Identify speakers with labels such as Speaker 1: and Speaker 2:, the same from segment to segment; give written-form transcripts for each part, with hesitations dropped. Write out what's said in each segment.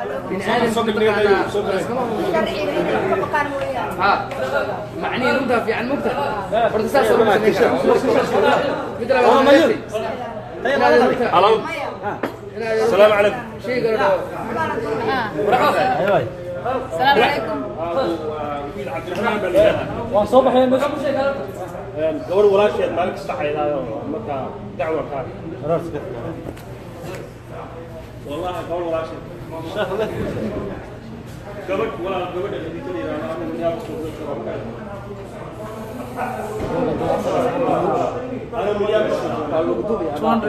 Speaker 1: Bini aadamka mataqaanaa iskama
Speaker 2: Sharciga inay ka baqaan mooyaane.
Speaker 1: Ha, macnihi runtaa fiican, mugta horta saas oo lagu samayn karaa. Mid labaad.
Speaker 3: Halo.
Speaker 2: Maya.
Speaker 3: السلام عليكم.
Speaker 1: Shayga la dhaho.
Speaker 4: السلام عليكم.
Speaker 3: Wiil Cabdiraxmaan baa la yidhahdaa.
Speaker 5: Waan soo baxay meesha.
Speaker 3: Gabar walaasheed maalin kasta caydaayo, markaa dacwa kaa. Wallahi gabar walaasheed, gabadh walaal, gabadha Khadiija la yidhahdo, anigu Minneapolis soo joogo. Anigu Minneapolis soo joogo.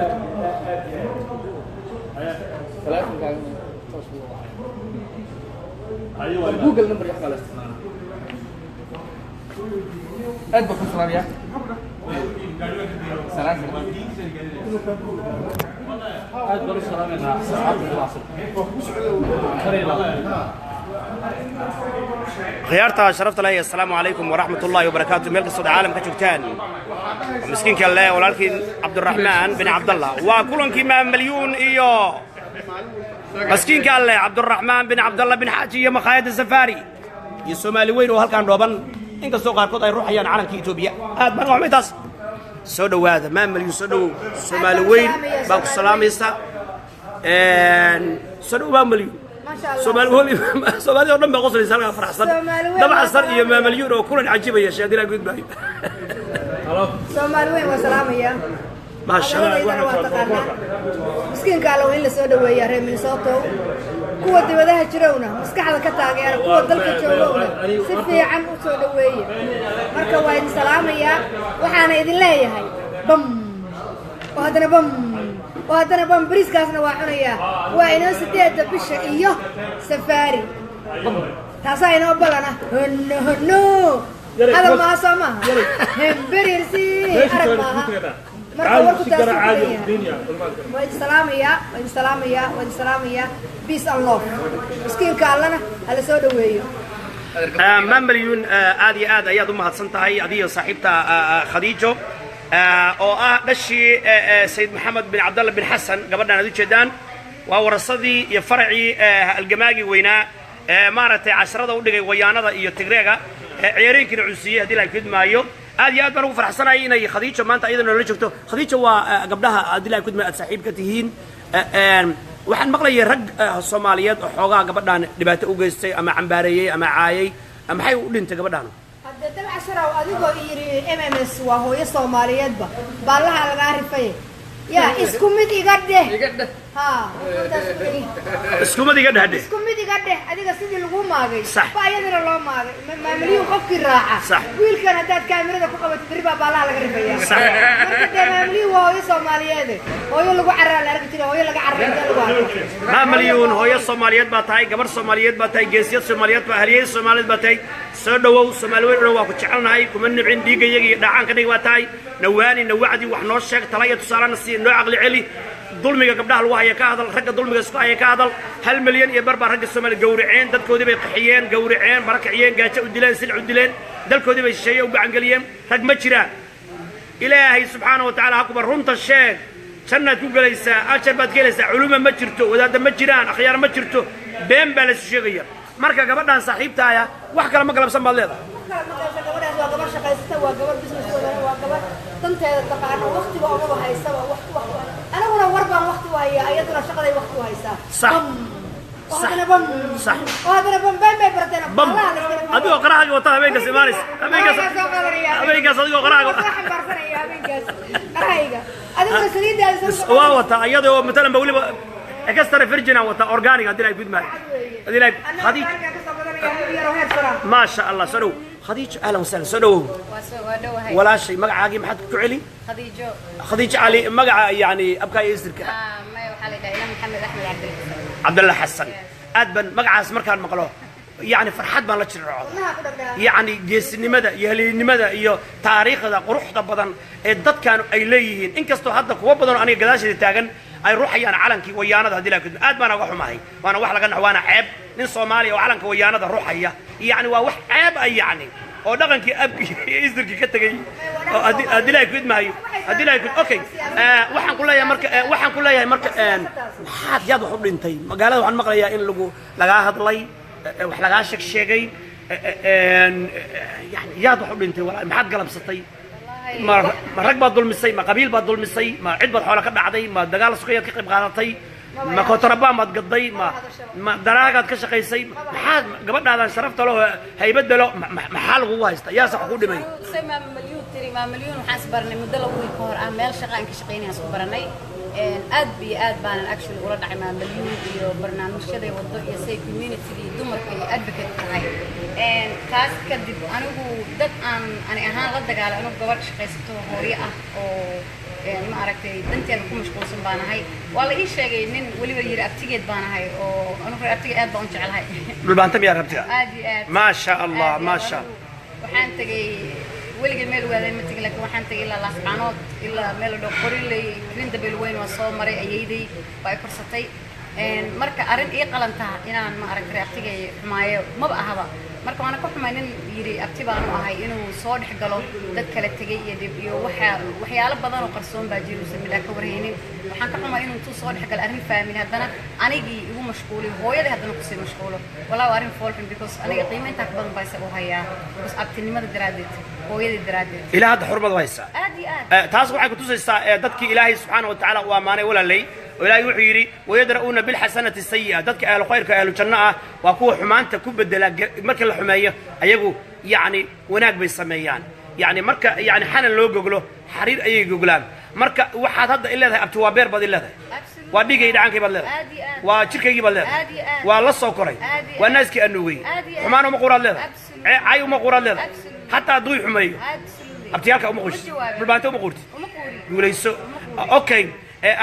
Speaker 1: Teleefonkaaga toos buu wacay.
Speaker 3: Ayo waa.
Speaker 1: Google number wax baa la isticmaalaa. Aad baa ku salaamaya. Salaam.
Speaker 5: Aad baan u salaameynaa asxaabta kulaasay.
Speaker 6: Khiyaarta sharafta leh, assalaamu calaykum waraxmat ullaahi wabarakaatu, meel kastood caalamka joogtaan. Waa miskiinka leh, walaalkii Cabduraxmaan bin Cabdallah. Waa kulankii Maamalyuun iyo maskiinka alleh Cabduraxmaan bin Cabdallah bin Xaaji iyo makhaayadda Safaari iyo Soomaali weyn oo halkaan dhooban, inkastoo qaarkood ay ruuxayaan calanka Etoobiya. Aad baan waxmay taas. Soo dhowaada Maamalyuun, soo dhowow. Soomaali weyn baa ku salaamaysa. Soo dhow Maamalyuun.
Speaker 2: Maasha Allah.
Speaker 6: Soomaali Soomaalida oo dhan baa qoslaysa halkaa, faraxsan.
Speaker 2: Soomaali weyn.
Speaker 6: Dabcan
Speaker 2: waa
Speaker 6: iyo Maamalyuun oo kulan cajiibaya sheedina gudbaayo.
Speaker 2: Soomaali weyn waa salaamaya.
Speaker 6: Maasha Allah.
Speaker 2: Hadalladeydana waa taqaanaa. Miskiinka alla waa in la soo dhaweeyaa. Reer Minnesota, kuwa dibadaha jirowna maskaxda ka taageera, kuwa dalka joogowna si fiican u soo dhaweeya. Marka waa idin salaamayaa, waxaana idin leeyahay bam oo haddana bam oo haddana bam. Bariiskaasna waa cunayaa. Waa inoo 8-da bisha iyo Safaari, taasaa inoo balana. Honno honno, hadal maaha, soo maaha, hemberirsi arag maaha. Marka warku taasuu ku leeyahay. Waa idin salaamayaa, waa idin salaamayaa, waa idin salaamayaa. Peace and love. Miskiinka allana hala soo dhaweeyo.
Speaker 6: Maamalyuun, aad iyo aad ayaad u mahadsan tahay, adiyo saaxiibta Khadiijo oo ah dhashii Sayid Maxamed bin Cabdalla bin Xasan. Gabadhan aad ujeedaan waa warasadii iyo faracii algamaagii weynaa ee maaragtay casharada u dhigay Wayaanada iyo Tigreega ee ciyaareenkiina cunsiiyey, haddii la kudmaayo. Aad iyo aad baan ugu faraxsanahay inay Khadiijo maanta iyada noola joogto. Khadiijo waa gabdhaha, haddii la kudmaayo, aad saaxiib ka tihiin. Waxaan maqlayay rag Soomaaliyeed oo xoogaa gabadhan dhibaato u geystay ama cambaareeyey ama caayay. Maxay u dhintay gabadhan?
Speaker 2: Haddee dabcasharow, adigoo yidhi MMS waa hooyo Soomaaliyeedba, baallaha lagaa rifay. Yaa isku mid iga dheh.
Speaker 1: Iga dheh.
Speaker 2: Ha, taas weeye.
Speaker 6: Iskumad iga dhehde.
Speaker 2: Isku mid iga dheh. Adiga sidii lagu maagay
Speaker 6: Sax.
Speaker 2: ba iyadana loo maagay. Maamalyuun qofkii raaca,
Speaker 6: Sax.
Speaker 2: wiilkan haddaad kaamirada ku qabatid, berri baa baallaha laga rifaya.
Speaker 6: Sax.
Speaker 2: Marka dee Maamalyuun waa hooyo Soomaaliyeed. Hooyo lagu carraa la arki jiray, hooyo laga carray intee lagu arko?
Speaker 6: Maamalyuun, hooyo Soomaaliyeed baa tahay, gabar Soomaaliyeed baa tahay, geesiyad Soomaaliyeed baa, halyeey Soomaaliyeed baa tahay. Soo dhowow. Soomaali weyn oo dhan waa ku jecelnahay, kuma nibcin. Dhiigga iyaga iyo dhacaanka dhig baa tahay. Nawaani, nawacdi, wax noo sheeg, tala iyo tusaalena sii, noo caqli celi. Dulmiga gabdhaha lagu haya ka hadal, ragga dulmiga isku haya ka hadal. 1.5 milyan baa ragga Soomaali gowraceen, dadkoodii bay qaxiyeen, gowraceen, barakiciyeen, gaajo u dileen, silc u dileen, dalkoodii bay shisheeye u gacangeliyeen. Rag ma jiraan. Ilaahay subxaana wa tacaala ha kuba. Runta sheeg, jannaad ku gelaysaa, ajar baad ka helaysaa. Culuma ma jirto, wadaadda ma jiraan, akhyaar ma jirto, been baa laysu sheegaya. Marka gabadhan saaxiibtaaya wax kale ma galabsan baad leedahay?
Speaker 2: Kala maqlaysa. Gabadhaas waa gabar shaqaysata, waa gabar business wadana, waa gabar danteeda taqaano, waqtiga omaba haysaba. Wax wax aniguna war baan waqti u hayaa, iyaduna shaqaday waqti u haysaa.
Speaker 6: Sax.
Speaker 2: Bam. Oo haddana bam.
Speaker 6: Sax.
Speaker 2: Oo haddana bam. Been bay barteen.
Speaker 6: Bam.
Speaker 2: Allaha la iskala.
Speaker 6: Adigoo qarahaaga wata habeenkaas imaanaysa, habeenkaas.
Speaker 2: Qarahaygaa soo qaadanaya.
Speaker 6: Habeenkaas adigoo qarahaaga
Speaker 2: Waa soo xambaarsanaya habeenkaas qarahayga, adiguna saliiddaada soo.
Speaker 6: Waa wataa iyadoo matalan ba weliba extra virgin aan wataa, organic, haddii la gudmaayo, haddii la
Speaker 2: Annaga
Speaker 6: Khadiij
Speaker 2: qaarkaa ka soo badanaya mid yaroo heer sara.
Speaker 6: Maasha Allah, soo dhow Khadiij, ahlan wasahlan, soo dhowow.
Speaker 4: Waa soo, waa dhowahay.
Speaker 6: Walaashay, magacaagii maxaad ku celi?
Speaker 4: Khadiijo.
Speaker 6: Khadiij Cali, magaca yani abkaa iyo isirka?
Speaker 4: Ah, maya, waxaa la yidhaha ila Maxamed Axmed Cabdilxasan.
Speaker 6: Cabdalla Xasan. Aad baan magacaas markaan maqlo yani farxad baan la jircooda.
Speaker 2: Wadnaha ku dhagdhaa.
Speaker 6: Yacni geesinimada iyo halyeynimada iyo taariikhda quruxda badan ee dadkan ay leeyihiin, inkastoo hadda kuwa badan oo aniga gadaasheeda taagan ay ruuxayaan calankii Wayaanada, haddii la kudmo, aad baan uga xumahay. Waana wax laga nax, waana ceeb nin Soomaaliya oo calanka Wayaanada ruuxaya. Yacni waa wax ceeb ah, yacni oo dhaqankii abkii iyo isirkii ka tegay oo haddii la kudmaayo.
Speaker 2: Waxay
Speaker 6: Haddii ilaahay okay, waxaan ku leeyahay marka, waxaan ku leeyahay marka, maxaad yaad wax u dhintay? Magaalada waxaan maqlayaa in lagu lagaa hadlay, wax lagaa sheeg sheegay. Yani yaad wax u dhintay walaal? Maxaad galabsatay? Ma rag baad dulmisay? Ma qabiil baad dulmisay? Ma cid baad xoola ka dhacday? Ma dagaal sukayaad ka qayb qaadatay? Ma kontrabaan baad gadday? Ma daraagaad ka shaqaysay? Maxaad gabadhaadan sharafta leh oo haybadda leh, maxaa lagugu haystaa? Yaase wax ku dhimay?
Speaker 4: Say Maama Malyuun tiri, Maama Malyuun waxaan isbaranay muddo 2 wiil ka hor ah, meel shaqa aan ka shaqaynayaan isku baranay. Aad iyo aad baanan actually ula dhacay Maama Malyuun iyo barnaamijyaday wado iyo say community iyo dumarka iyo advocate tahay. Taas kadib anigu dad aan ani ahaan la dagaalay, anigu gabadh shaqaysato, hooyo ah oo ma aragtay danteeda ku mashquulsan baan ahay. Waa la ii sheegay nin weliba yiri abtigeed baan ahay, oo anigu reer abtiga aad baan u jeclahay.
Speaker 6: Dhulbaanta miyaa rabtiga?
Speaker 4: Aad iyo aad.
Speaker 6: Maasha Allah.
Speaker 4: Aad iyo aad.
Speaker 6: Maasha.
Speaker 4: Anigu waxaan tegay, weligay meel waaday ma tegin, laakiin waxaan tegay ilaa Laascaanood, ilaa meel la dhaho Qoriley, Grindabel weyn waa soo maray, ayeeyday waa i korsatay. Marka arrin ii qalantaha inaan ma aragtay reer abtigay xumaayo maba ahaba. Marka waana ka xumay nin yidhi abti baan u ahay inuu soo dhex galo dad kala tegay iyo dhib iyo waxa, waxyaalo badan oo qarsoon baa jira uusan midhaa ka warhaynin. Waxaan ka xumay inuu intuu soo dhex galo arrin family, haddana anigii igu mashquuliyo, hooyadii haddana kusii mashquulo. Walaa waa arrin foolxun, because aniga qiimo intaa ka badan baa isaga u hayaa, because abtinimada daraaddeed, hooyadii daraaddeed.
Speaker 6: Ilaa hadda xurmad haysaa.
Speaker 4: Aad iyo aad.
Speaker 6: Taas waxay kutusaysaa dadkii Ilaahay subxaana wa tacaala uu ammaanay, walaalay, oo Ilaahay wuxuu yidhi: "Wayadra'uuna bilxasanati sayi'a." Dadka ahlu khayrka, ahlu janno ah, waa kuwa xumaanta ku bedela. Marka la xumeeyo ayagu yacni wanaag bay sameeyaan. Yacni marka yacni xanan loo goglo, xariir ayay goglaan. Marka waxaad hadda i leedahay abti waa beer baad i leedahay.
Speaker 4: Absolutely.
Speaker 6: Waa dhiigay dhacankay baad leedahay.
Speaker 4: Aad iyo aad.
Speaker 6: Waa jirkaygii baad leedahay.
Speaker 4: Aad iyo aad.
Speaker 6: Waa la soo koray.
Speaker 4: Aad iyo
Speaker 6: Waa
Speaker 4: aad.
Speaker 6: naaskii anuugay.
Speaker 4: Aad iyo aad.
Speaker 6: Xumaan uma quraad leedahay.
Speaker 4: Absolutely.
Speaker 6: Cay uma quraad leedahay.
Speaker 4: Absolutely.
Speaker 6: Xataa hadduu i xumeeyo.
Speaker 4: Absolutely.
Speaker 6: Abtiyaalka uma
Speaker 4: Ma
Speaker 6: qushid.
Speaker 4: jawaabin.
Speaker 6: Dhulbaanta uma quurtid.
Speaker 4: Uma quuri.
Speaker 6: Guulayso. Okay,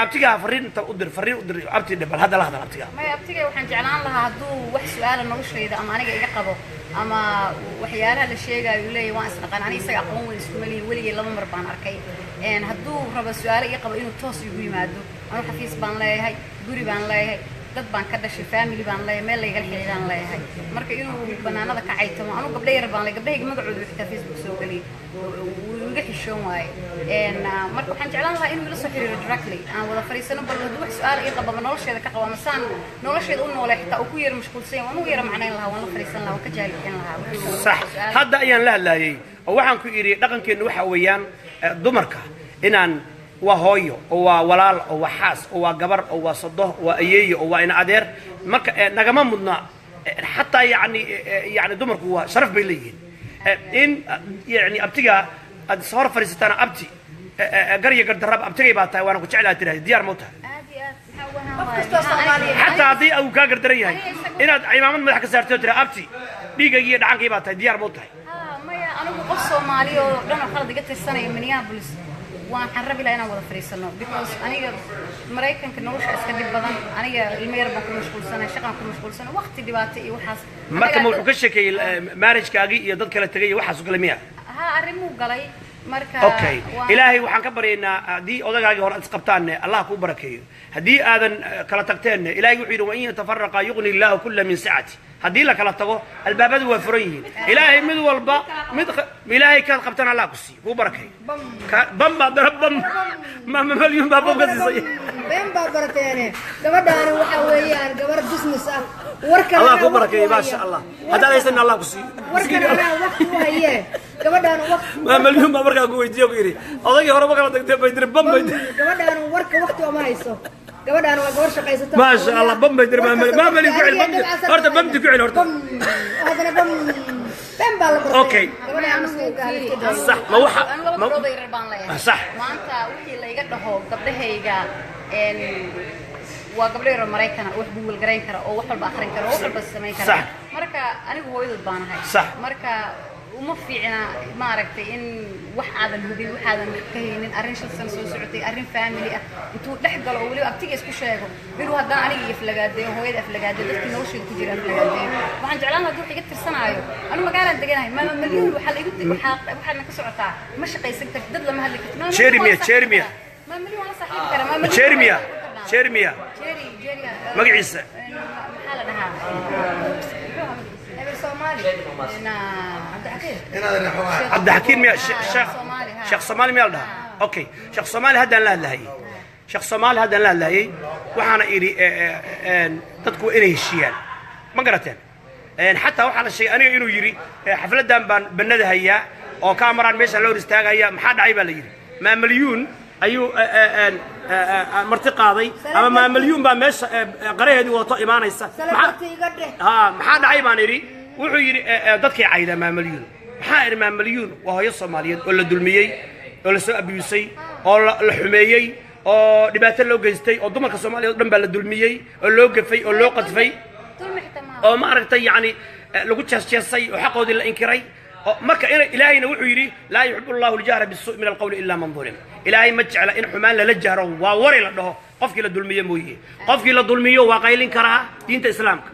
Speaker 6: abtigaa fariin inta u dir, fariin u dir abti dhe, bal hadda la hadal abtigaa.
Speaker 4: Maya, abtigay waxaan jeclaan lahaa hadduu wax su-aala noloshayda ama aniga iga qabo ama waxyaalaha la sheegaayo uu leeyahay waan isdhaqan, aniga isaga aqoon weyn iskuma lihin, weligay laba mar baan arkay. Hadduu rabo su-aalo iga qabo inuu toos igu yimaado. Anu xafiis baan leeyahay, guri baan leeyahay, dad baan ka dhashay, family baan leeyahay, meel laygala xiriiraan leeyahay. Marka inuu banaanada ka caytamo, anu gabdho yar baan leeyahay, gabdhahayga magacooda xitaa Facebook soo geliyay, wuu iga xishoon waaye. Marka waxaan jeclaan lahaa inuu ila soo xiriiro directly, aan wada fadhiisano, bal hadduu wax su-aal ii qabo ama nolosheeda ka qabo ama saan nolosheeda u noolay xitaa uu ku yara mashquulsan yahay, waan ugu yara macnayn lahaa, waan la fadhiisan lahaa, waan ka jaahil bixin lahaa wuxuu
Speaker 6: Sax.
Speaker 4: su'aal.
Speaker 6: Hadda ayaan la hadlaayey oo waxaan ku idhi dhaqankeennu waxa weeyaan, dumarka inaan waa hooyo oo waa walaal oo waa xaas oo waa gabar oo waa sodoh, waa ayeeyo oo waa ina adeer. Marka nagama mudna, xataa yani yani dumarku waa sharaf bay leeyihiin. In yani abtiga aad is hor fadhiisataan, abti, gar iyo gardarraba abtigay baa tahay, waana ku jeclaa tidhahda, diyaar ma u tahay?
Speaker 4: Aad iyo aad. Maxaa uga ahaan
Speaker 2: Qof
Speaker 4: waaye?
Speaker 2: kastoo
Speaker 4: Maxaa
Speaker 2: Soomaaliyeed.
Speaker 6: Xataa haddii uu kaa gardaran yahay,
Speaker 4: Aniga isagu-
Speaker 6: inaad cimaamad madax ka saartay oo tira abti dhiigaygii iyo dhacankii baa tahay, diyaar ma u tahay?
Speaker 4: Haa, maya, anigu qof Soomaali oo dhan oo khalad iga tirsanaya Minneapolis waxaan rabi lahaa inaan wada fadhiisano, because aniga Maraykanka nolosha iska dhib badan, aniga ilmo yar baan ku mashquulsanay, shaqaan ku mashquulsanay, waqti dhibaato iyo waxaas.
Speaker 6: Marka ma
Speaker 4: Anagaa
Speaker 6: wuxuu ka sheekeeyey marriage-kaagii iyo dad kala tegay iyo waxaas oo kale miya?
Speaker 4: Haa, arrimuu galay marka.
Speaker 6: Okay. Ilaahay waxaan ka baryaynaa haddii odagaagii hore aad isqabtaanne, Allah kuu barakeeyo. Haddii aadan kala tagteenne, Ilaahay wuxuu yidhi: "Wain yatafaraqa yuqni illaahu kulla min sacati." Haddii la kala tago, albaabadu waa furan yihiin. Ilaahay mid walba mid ilaahay kaad qabtaan Allah ku siiyo, kuu barakeeyo. Bam baa dara bam, ma malyuun baa bam ka siisay.
Speaker 2: Been baa barateene. Gabadhaani waxa weeyaan gabar business ah. Warkan
Speaker 6: Allah
Speaker 2: anaa
Speaker 6: kuu
Speaker 2: waqti
Speaker 6: barakeeyo.
Speaker 2: u haya.
Speaker 6: Maasha Allah. Haddaad haysan, Allah ku siiyo.
Speaker 2: Warkan anaa waqti u haye, gabadhaan waqti
Speaker 6: Ma malyuun baa markaa ku weydiiye, ku yidhi odagii hore ma kala tagteen? Bay tiri bam bay tiri.
Speaker 2: Gabadhaan warka waqti uma hayso. Gabadhaan waa gabar shaqaysata.
Speaker 6: Maasha Allah, bam bay tiri. Ma malin ku cel, bam horta, bamti ku cel horta.
Speaker 2: Bam haddana, bam, been baa la bartay.
Speaker 6: Okay.
Speaker 2: Gabadhaan miskiinka ah, la iska daayo.
Speaker 6: Sax, ma waxa
Speaker 4: Anigu laba gabdhood oo yaryar baan leeyahay.
Speaker 6: Sax.
Speaker 4: Maanta wixii layga dhaho gabdhahayga waa gabdho yar oo Maraykana oo wax google garayn kara oo wax walba akhrin kara oo wax walba samayn kara.
Speaker 6: Sax.
Speaker 4: Marka anigu hooyadood baan ahay.
Speaker 6: Sax.
Speaker 4: Marka uma fiicna maaragtay in wax aadan hubin, wax aadan wax ka haynin, arrin 5 sano soo socotay, arrin family ah intuu dhex galo oo weliba abtiga isku sheego, inuu haddana aniga iyo aflagaadeeyo, hooyada aflagaadeeyo, dadkii nolosheeda ku jira aflagaadeeyo. Waxaan jeclaan lahaa hadduu wax iga tirsanaayo, anu magaalaan deganahay, Maama Malyuun waxaa la igu waxaa waxaadna ka socotaa ma shaqaysan kartid, dad lama hadli kartid. Maama Malyuun
Speaker 6: Jeremy,
Speaker 4: waa la saaxiibi
Speaker 6: Jeremy.
Speaker 4: karaa. Maama Malyuun waa la saaxiibi karaa. Maama Malyuun
Speaker 6: Jeremia.
Speaker 4: waa la saaxiibi karnaa.
Speaker 6: Jeremia.
Speaker 4: Jerry, Jerry,
Speaker 6: Magaciisa?
Speaker 4: Maxaa la dhahaa? Muxuu ahaa magaciisa?
Speaker 2: Hebel Soomaali. Cabdixakiim.
Speaker 6: Cabdixakiim miya? Sheekh Soomaali miyaa la dhahaa? Okay, Sheekh Soomaali haddaan la hadlahayay, Sheekh Soomaali haddaan la hadlahayay, waxaana idhi dadku waa inay heshiiyaan, ma garateen? Xataa waxaa la sheegay aniga inuu yidhi xafladdan baan bannada hayaa oo kaamaraan meesha loo hor istaagaya. Maxaa dhacay baa la yidhi? Maamalyuun ayuu marti qaaday ama maamalyuun baa meesha qaraheedii wadato imaanaysa.
Speaker 2: Celebrity iga dheh.
Speaker 6: Ha, maxaa dhacay baan idhi. Wuxuu yidhi dadkay caydaa maamalyuun. Maxaa idhi? Maamalyuun waa hooyo Soomaaliyeed oo la dulmiyey oo la soo abiyusay oo la xumeeyey oo dhibaato loo geystay, oo dumarka Soomaaliyeed oo dhan baa la dulmiyey oo loo gafay oo loo qadfay
Speaker 4: Dulmi xitaa maaha.
Speaker 6: oo ma aragtay, yacni lagu jeesjeesay oo xaqoodii la inkiray. Oo marka ina Ilaahayna wuxuu yidhi: "Laa yuxibu Allahu aljahra bisu'i min alqawli ilaa man dulim." Ilaahay ma jecla in xumaan lala jahro, waa wari la dhaho, qofkii la dulmiyo mooye. Qofkii la dulmiyo waa qaylin karaa, diinta Islaamka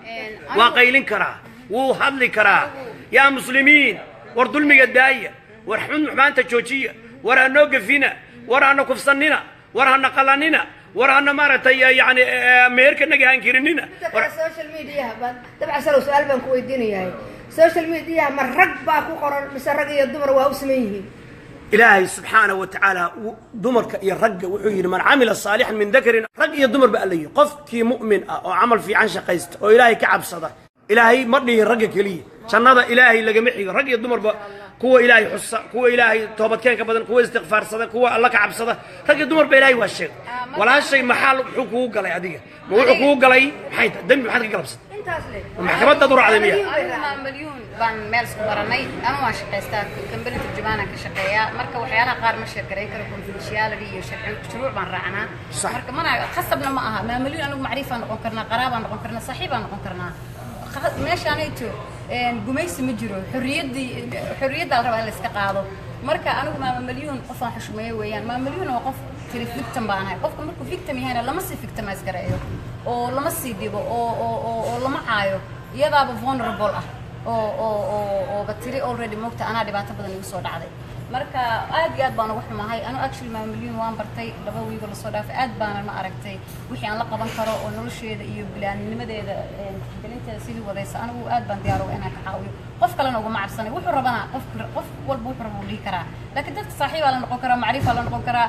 Speaker 6: waa qaylin karaa, wuu hadli karaa. Yaa muslimiin, war dulmiga daaya, war xun xumaanta joojiya, war ha noo gafina, war hana kufsanina, war hana qalanina, war hana maaragtay yani meherkanaga hankirinina.
Speaker 2: Midda kale, social mediaha baan dabcan salow su-aal baan ku weydiinayahay. Social mediaha ma rag baa ku qoran mise rag iyo dumar waa u siman yihiin?
Speaker 6: Ilaahay subxaanahu wa tacaala dumarka iyo ragga wuxuu yidhi: "Man camila saalixan min dakarin", rag iyo dumar ba alla yidhi. Qofkii mu'min ah oo camal fiican shaqaysta oo Ilaahay ka cabsada, Ilaahay ma dhihin ragga keliya. Jannada Ilaahay lagama xigo, rag iyo dumarba. Kuwa Ilaahay xusa, kuwa Ilaahay toobadkeenka badan, kuwa istikfaarsada, kuwa Alla ka cabsada, rag iyo dumarba Ilaahay waa sheegay. Walaashay, maxaa muxuu kugu galay adiga? Ma wuxuu kugu galay maxay tahay? Dembi maxaad ka galabsatay?
Speaker 2: Intaas le.
Speaker 6: Maxkamadaad u raacday miya?
Speaker 4: Anigu maa malyuun baan meel isku baranay. Ama waan shaqaystaa, kambani turjumaanaan ka shaqeeyaa. Marka waxyaalaha qaar ma share garayn karo, confidentiality iyo sharci shuruuc baan raacnaa. Marka mana khasabna ma aha. Maa malyuun anigu macriifaan noqon karnaa, qaraabaan noqon karnaa, saaxiibaan noqon karnaa. Meeshaanayto gumaysi ma jiro, xorriyaddii xorriyaddaa la rabaa in la iska qaado. Marka anigu maama malyuun qofaan xushmeeyo weeyaan. Maama malyuun waa qof tiri victim baan ahay. Qofka markuu victim yahayna lama sii victimize gareeyo oo lama sii dhibo oo lama caayo. Iyadaaba vulnerable ah oo tiri already, moogta, anaa dhibaato badan igu soo dhacday. Marka aad iyo aad baan uga xumahay. Anu actually maama malyuun waan bartay 2 wiigoo lasoo dhaafay. Aad baanan ma aragtay wixii aan la qaban karo oo nolosheeda iyo bilaaninimadeeda tixgelinteeda sidii wadaysa. Anigu aad baan diyaar uga inaan ka caawiyo. Qof kalena ugama cabsanay. Wuxuu rabana qof walba wuxuu raba uu dhihi karaa, laakiin dadka saaxiibaa la noqon karaa, macriifaa la noqon karaa,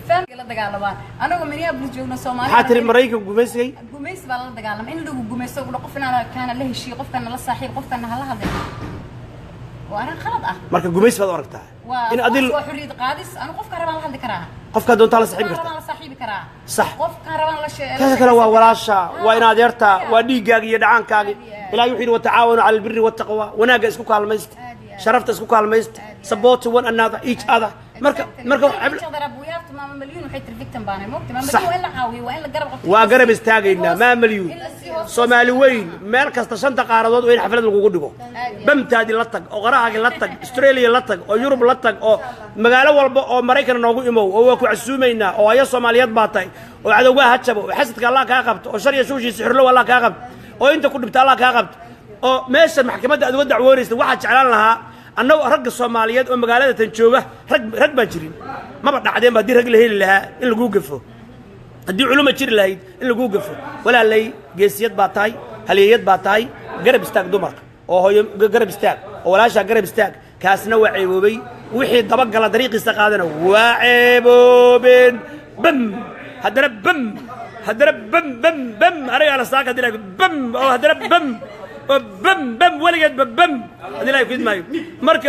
Speaker 4: family la dagaalamaan. Anagoo Minneapolis joogno Soomaali
Speaker 6: Maxaa tiri? Maraykan gumaysigay?
Speaker 4: Gumaysi baa lala dagaalamay. In lagu gumaysto ugu qof inaan kaana la heshiiyo, qofkana la saaxiib, qofkana hala hadlay, waa arrin khalad ah.
Speaker 6: Marka gumaysi baad u aragtaa?
Speaker 4: Waa
Speaker 6: in adil
Speaker 4: waa xorriyad qaadis. Anu qofka rabaan la hadli karaa.
Speaker 6: Qofkaa doontaa la saaxiibi
Speaker 4: Qofkaan
Speaker 6: kartaa.
Speaker 4: rabaan la saaxiibi karaa. Qofkaan rabaan la shee
Speaker 6: Kaasa kale waa walaasha, waa in adeerta, waa dhiiggaaga iyo dhacaankaagi. Ilahay wuxuu yidhi: "Watacaawanu cala albiri waltaqwa." Wanaagga isku kaalmaysta, sharafta isku kaalmaysta, support one another, each other. Marka
Speaker 4: Maama malyuun waxay tiri victim baanay, moogta? Maama
Speaker 6: Sax.
Speaker 4: malyuun waa in la caawiyo, waa in la garab qabto.
Speaker 6: Waa garab istaagaynaa maa malyuun.
Speaker 4: In la sii hoos
Speaker 6: Soomaali weyn meel kasta, shanta qaaradood, waa in xaflad lagugu dhigo. Bamtaadii la tag oo qarahaagii la tag, Australia la tag oo Yurub la tag oo magaalo walba oo Maraykan noogu imow oo waa ku casuumaynaa. Oo haya Soomaaliyeed baa tahay oo cadowgaha ha jabo oo xasadka Allah kaa qabto oo shar iyo shuushii sixirlow Allah kaa qabto oo inta ku dhibta Allah kaa qabto oo meesha maxkamadda aad uga dacwoonaysa. Waxaa jeclaan lahaa annagu ragga Soomaaliyeed oo magaalada tan jooga, rag baan jirin, maba dhacdeenba haddii rag la heli lahaa in laguu gafo, haddii culuma jiri lahayd in laguu gafo. Walaalay, geesiyad baa tahay, halyeeyad baa tahay. Garab istaag dumarka oo hooyo garab istaag oo walaashaa garab istaag. Kaasna waa ceeboobay, wixii dabagala dariiqiisa qaadana waa ceeboobeen. Bam, haddana bam, haddana bam bam bam. Anigaa la saaka hadii bam oo haddana bam oo bam bam, weligeedba bam hadii Ilahay ku idmaayo. Marka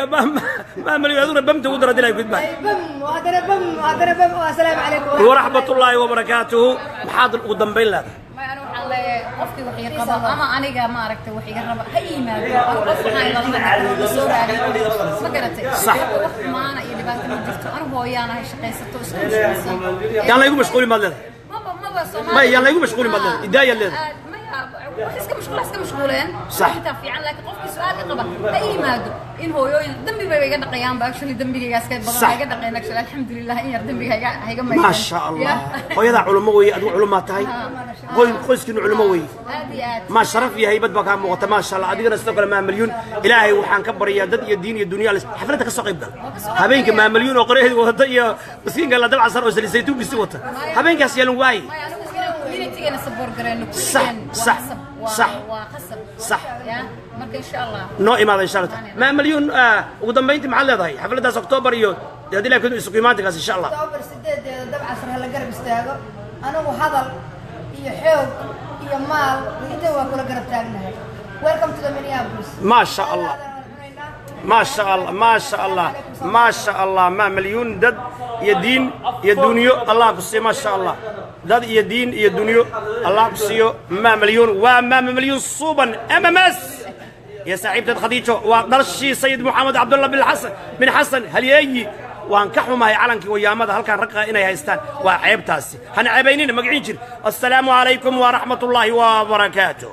Speaker 6: maamaliyo aduguna bamta ugu daro hadii Ilahay ku idmaayo.
Speaker 2: Bam, haddana bam, haddana bam. Assalaamu calaykum.
Speaker 6: Waraxmat ullaahi wabarakaatuhu. Maxaad ugu dambayn leedahay?
Speaker 4: May, anu waxaan leeyahay qofkii wax iga qaba ama aniga maaragtay wax iga raba ha yimaado. Anu qof waxaan ilala hadli soo raadiy, ma garatay?
Speaker 6: Sax.
Speaker 4: Wax xumaana iyo dhibaato ma jirto. Anu hooyaanahay, shaqaysato, isku mashquulsan.
Speaker 6: Yaan laygu mashquulin baad leedahay?
Speaker 4: Maba Soomaali.
Speaker 6: May, yaan laygu mashquulin baad leedahay, idaayaad leedahay.
Speaker 4: Maya, wax iska mashquul, iska mashquuleen. Intaa fiican, laakiin qofkii su-aal ka qaba ha yimaado. In hooyooyin dambi bay iga dhaqayaanba, actually dembigaygaas ka badan iga dhaqeen actually, alxamdulilah, in yar dembiga iga maydeen.
Speaker 6: Maasha Allah, hooyadaa culummo weeye, adigu culummaa tahay, qoyskiinu culummo weeye.
Speaker 4: Aad iyo aad.
Speaker 6: Ma sharaf iyo haybad baa kaa muuqata, maasha Allah. Adigana sidoo kale maamalyuun, Ilaahay waxaan ka baryaa dad iyo diin iyo dunya. Xafladda ka soo qayb gal habeenka maamalyuun oo qoraheedi wadata iyo miskiinka la dabcasar oo salisaytuunkiisi wata habeenkaas yeelan waaye.
Speaker 4: Maya, anigu inaan communitygeena support gareyno
Speaker 6: Sax,
Speaker 4: kulligeen waa
Speaker 6: sax,
Speaker 4: qasab, waa
Speaker 6: sax.
Speaker 4: waa qasab.
Speaker 6: Sax.
Speaker 4: Ya, marka insha Allah
Speaker 6: noo imaada insha Allah. Maamalyuun, ugu dambayntii maxaad leedahay xafladdaas October iyo Dee haddii laakiin isugu imaantinkaas, insha Allah.
Speaker 2: October 8-deeda Dabcasar ha la garab istaago. Anigu hadal iyo xoog iyo maal inta waa kula garab taagnahay. Welcome to the Minneapolis.
Speaker 6: Ma sha Allah. ما شاء الله، ما شاء الله، ما شاء الله. ما مليون dad iyo diin iyo dunyo Allah ku siiyo. Ma sha Allah, dad iyo diin iyo dunyo Allah ku siiyo. Ma مليون waa ma مليون suuban MMS يا saaxiibteed Khadiijo. Waa dhalshii Sayid Moxamed Cabdullah bin Xasan bin Xasan halyeeyi. Waan ka xumahay calankii wayaamada halkan ragga inay haystaan, waa ceebtaasi. Hana ceebaynina magaciin jir. Assalaamu calaykum waraxmat ullaahi wabarakaatuh.